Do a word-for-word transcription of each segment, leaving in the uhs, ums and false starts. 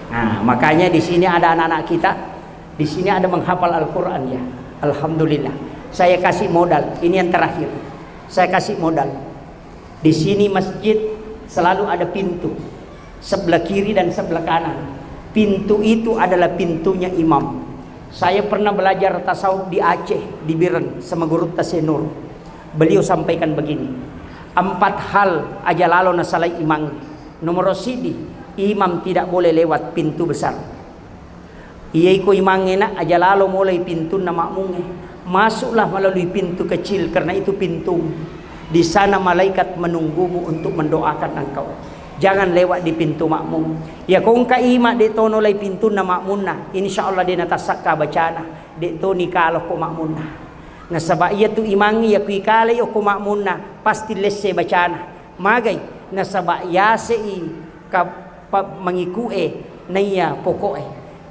Nah, makanya di sini ada anak-anak kita, di sini ada menghafal Al-Quran, ya. Alhamdulillah. Saya kasih modal, ini yang terakhir. Saya kasih modal. Di sini masjid selalu ada pintu, sebelah kiri dan sebelah kanan. Pintu itu adalah pintunya imam. Saya pernah belajar tasawuf di Aceh, di Biren, sama guru Tasenur. Beliau sampaikan begini, empat hal aja lalo nasalai imang. Nomor sidi, imam tidak boleh lewat pintu besar. Iya iko imangnge, nak, aja lalo molai pintunna makmungnge. Masuklah melalui pintu kecil, karena itu pintu. Di sana malaikat menunggumu untuk mendoakan engkau. Jangan lewat di pintu makmum. Ya, ko engka ima de tono lai pintunna makmunna, insya Allah de natassakka bacana, de toni kalo ko makmunna. Nasaba iya tu imangnge, ya kui kalai okko makmunna, pasti lesse bacana. Magai? Nasaba yasei ka pa-, mangiku'e naiya poko'e.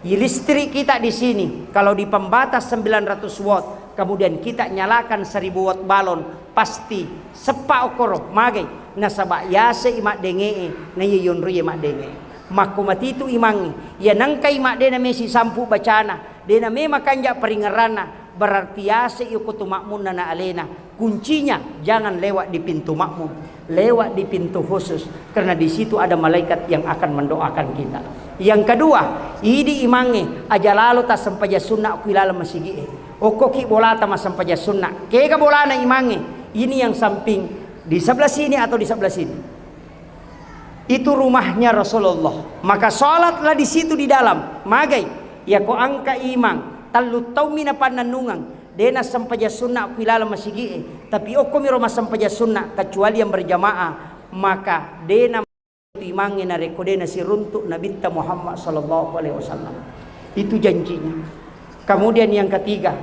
Listrik kita di sini, kalau di pembatas sembilan ratus watt, kemudian kita nyalakan seribu watt balon, pasti seppa okkoro. Magai? Nasaba yasei maddenge'e, naiya yonroiye maddenge'e. Makko matitu imangnge, ya nengkai madde na mesi sampu bacana, de na memang kanja peringeranna, berarti yasei okko tu makmunna na alena. Kuncinya, jangan lewat di pintu makmum, lewat di pintu khusus, karena di situ ada malaikat yang akan mendoakan kita. Yang kedua, idi imangnge, aja lalo tassempajang sunna ku ilaleng masigi'e. Okkoki bolata massempajang sunna. Kega bolana imangnge? Ini yang samping, di sebelah sini atau di sebelah sini. Itu rumahnya Rasulullah. Maka sholatlah di situ di dalam. Magai? Yako engka imang, tellu taummi napannennungeng, de nassempajang sunna ku ilaleng masigi'e, tapi okkomiro massempajang sunna kecuali yang berjamaah, maka de na imangnge narekko de nasiruntuk Nabitta Muhammad sallallahu alaihi wasallam. Itu janjinya. Kemudian yang ketiga,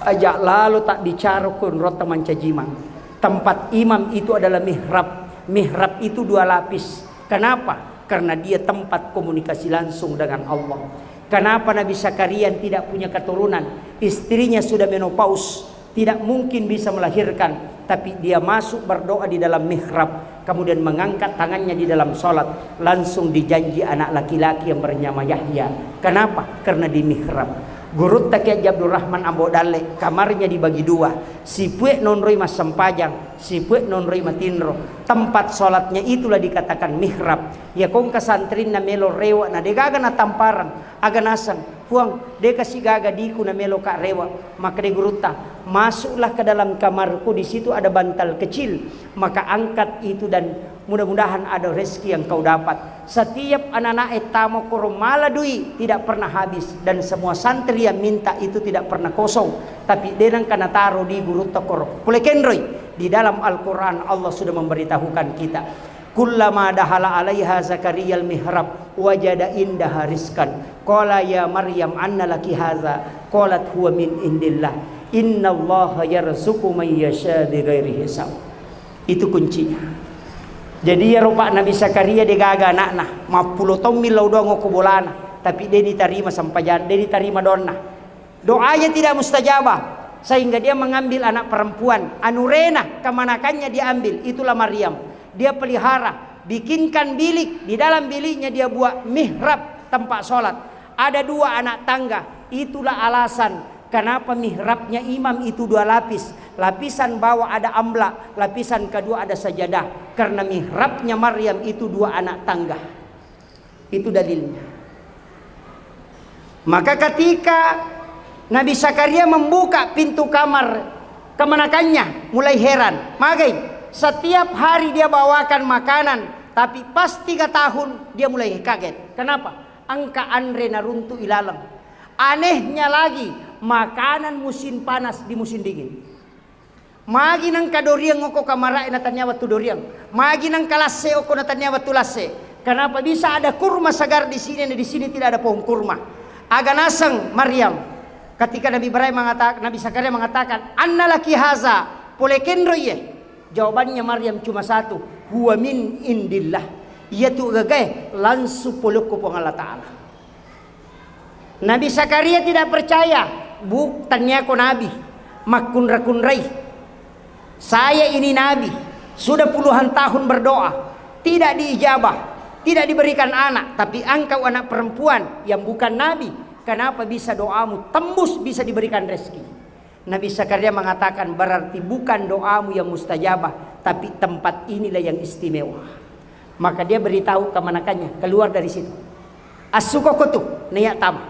aja lalo tak bicara ko onrotta mancajimang. Tempat imam itu adalah mihrab. Mihrab itu dua lapis. Kenapa? Karena dia tempat komunikasi langsung dengan Allah. Kenapa Nabi Zakaria yang tidak punya keturunan, istrinya sudah menopause, tidak mungkin bisa melahirkan, tapi dia masuk berdoa di dalam mihrab, kemudian mengangkat tangannya di dalam sholat, langsung dijanji anak laki-laki yang bernama Yahya. Kenapa? Karena di mihrab. Gurutta Kiai Haji Abdurrahman Ambo Dalle, kamarnya dibagi dua, sipue nonroi massempajang, sipue nonroi matinro. Tempat sholatnya itulah dikatakan mihrab. Ya kongka santrinna melo rewa na degaga natamparang, aga naseng, Puang, de kasi gaga diku na melo ka rewa. Maka de gurutta, masuklah ke dalam kamarku, di situ ada bantal kecil, maka angkat itu dan mudah-mudahan ada rezeki yang kau dapat. Setiap anak-anak e tamo koro mala dui tidak pernah habis, dan semua santri yang minta itu tidak pernah kosong, tapi de nengka nataro di gurutta koro. Pole kenroi, di dalam Al-Quran Allah sudah memberitahukan kita. Kullama dahala alaiha Zakariyal mihrab wajada indaha rizqan. Qala ya Maryam anna laki hadza? Qalat huwa min indillah. Innallaha yarzuqu man yasha bighairi hisab. Itu kuncinya. Jadi ya rupa Nabi Zakaria degaga anakna, mappulo taummi lao doang okko bolana, tapi de ditarima sempajang, de ditarima doanna. Doanya tidak mustajabah, sehingga dia mengambil anak perempuan, anurena, kemanakannya dia ambil, itulah Maryam. Dia pelihara, bikinkan bilik, di dalam biliknya dia buat mihrab, tempat sholat. Ada dua anak tangga, itulah alasan kenapa mihrabnya imam itu dua lapis. Lapisan bawah ada amla, lapisan kedua ada sajadah. Karena mihrabnya Maryam itu dua anak tangga. Itu dalilnya. Maka ketika Nabi Zakaria membuka pintu kamar kemanakannya, mulai heran. Magai, setiap hari dia bawakan makanan, tapi pas tiga tahun dia mulai kaget. Kenapa? Engka anre naruntuk ilaleng. Anehnya lagi, makanan musim panas di musim dingin. Magi nengka doriang okko kamarae na tania wettu doriang. Magi nengka lasse okko na tania wettu lasse. Kenapa bisa ada kurma segar di sini, di sini tidak ada pohon kurma? Aga naseng Maryam. Ketika Nabi Ibrahim mengatakan, Nabi Zakaria mengatakan, "Anna laki haza?" Pole kenro iye. Jawabannya Maryam cuma satu, "Huwa min indillah." Iya tu gagae langsung pole ko Puang Allah Ta'ala. Nabi Zakaria tidak percaya, "Bu, tania ko nabi, makkunra-kunrai. Saya ini nabi, sudah puluhan tahun berdoa, tidak diijabah. Tidak diberikan anak, tapi engkau anak perempuan yang bukan nabi, kenapa bisa doamu tembus, bisa diberikan rezeki? Nabi Zakaria mengatakan, "Berarti bukan doamu yang mustajabah, tapi tempat inilah yang istimewa." Maka dia beritahu kemanakannya, keluar dari situ. Assuko kotu, naya tama.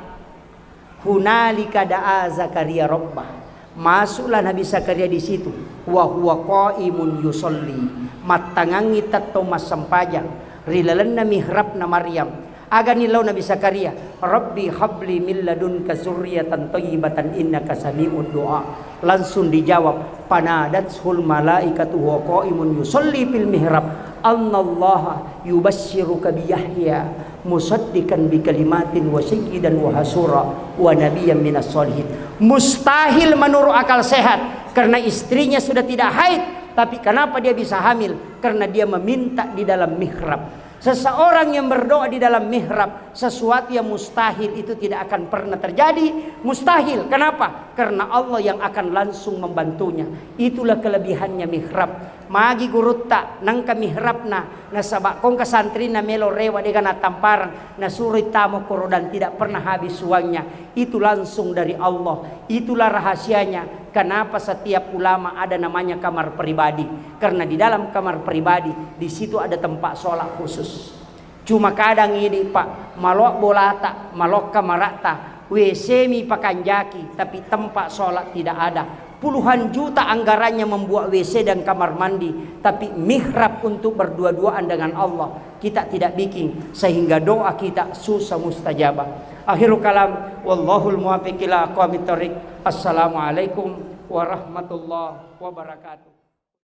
Hunalika da'a Zakaria rabbah. Masuklah Nabi Zakaria di situ. Wa huwa qaimun yusalli. Mattangangi tettong massempajang. Ri lalenna mihrabna Maryam. Agani lao Nabi Zakaria, "Rabbi habli min ladunka zurriyatan thayyibatan innaka sami'ud du'a." Langsung dijawab, "Fanadathul malaikatu huwa qaimun yusalli fil mihrab, annallaha yubasyiruka bi Yahya musaddiqan bi kalimatin wa sayyidan wa hasura wa nabiyyan minas salihin." Mustahil menurut akal sehat, karena istrinya sudah tidak haid, tapi kenapa dia bisa hamil? Karena dia meminta di dalam mihrab. Seseorang yang berdoa di dalam mihrab, sesuatu yang mustahil itu tidak akan pernah terjadi. Mustahil. Kenapa? Karena Allah yang akan langsung membantunya. Itulah kelebihannya mihrab. Magi gurutta nengka mihrabna, nasaba kongka santrina melo rewa dega natamparang, nasuro tamo koro dan tidak pernah habis uangnya. Itu langsung dari Allah. Itulah rahasianya. Kenapa setiap ulama ada namanya kamar pribadi? Karena di dalam kamar pribadi, di situ ada tempat sholat khusus. Cuma kadang ini, Pak, maloa bolata, maloa kamarata, W C mi pakanjaki, tapi tempat sholat tidak ada. Puluhan juta anggarannya membuat W C dan kamar mandi, tapi mihrab untuk berdua-duaan dengan Allah kita tidak bikin, sehingga doa kita susah mustajabah. Akhirul kalam, wallahul muwaffiq ila aqwamit thariq. Assalamualaikum warahmatullahi wabarakatuh.